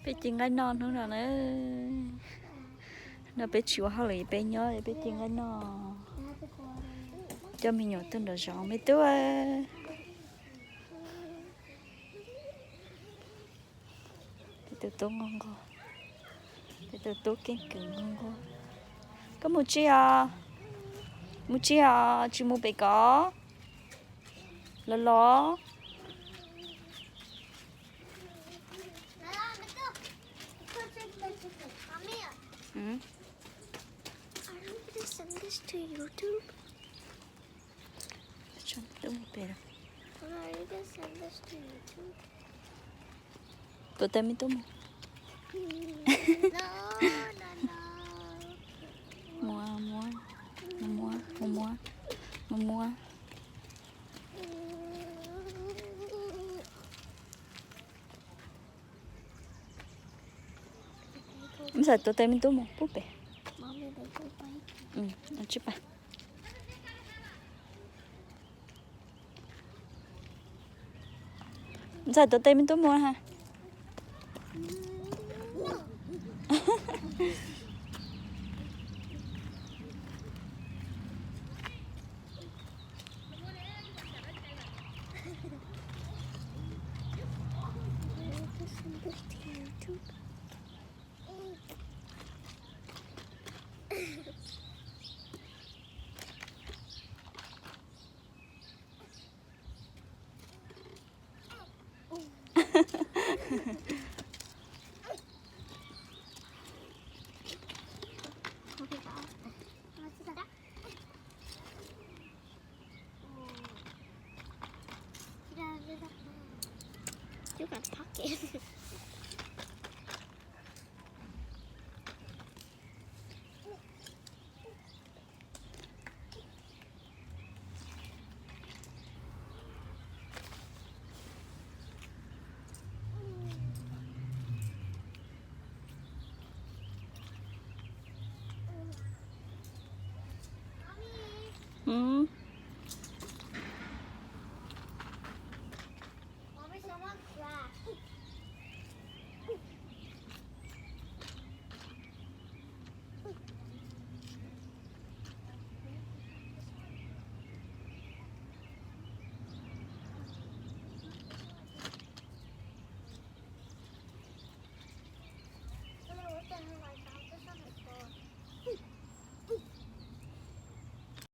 Peb ci nqaij noj hnub no na. No peb tsis ua hauj lwm, peb nyob peb ci nqaij noj. Coj me nyuam tuaj nram zos me tub. Peb tus tub nquag nquag, peb tus tub keeb kwm nquag nquag. Koj mus tsi os? Mus tsi os? Tsis mus pem ko los los. Tuav tes me tub mus. Muab, muab, muab, muab, muab, muab. Ntxawm tuav tes me tub mus pub pem. Tsib pas. Ntxawm tuav tes me tub mus ha.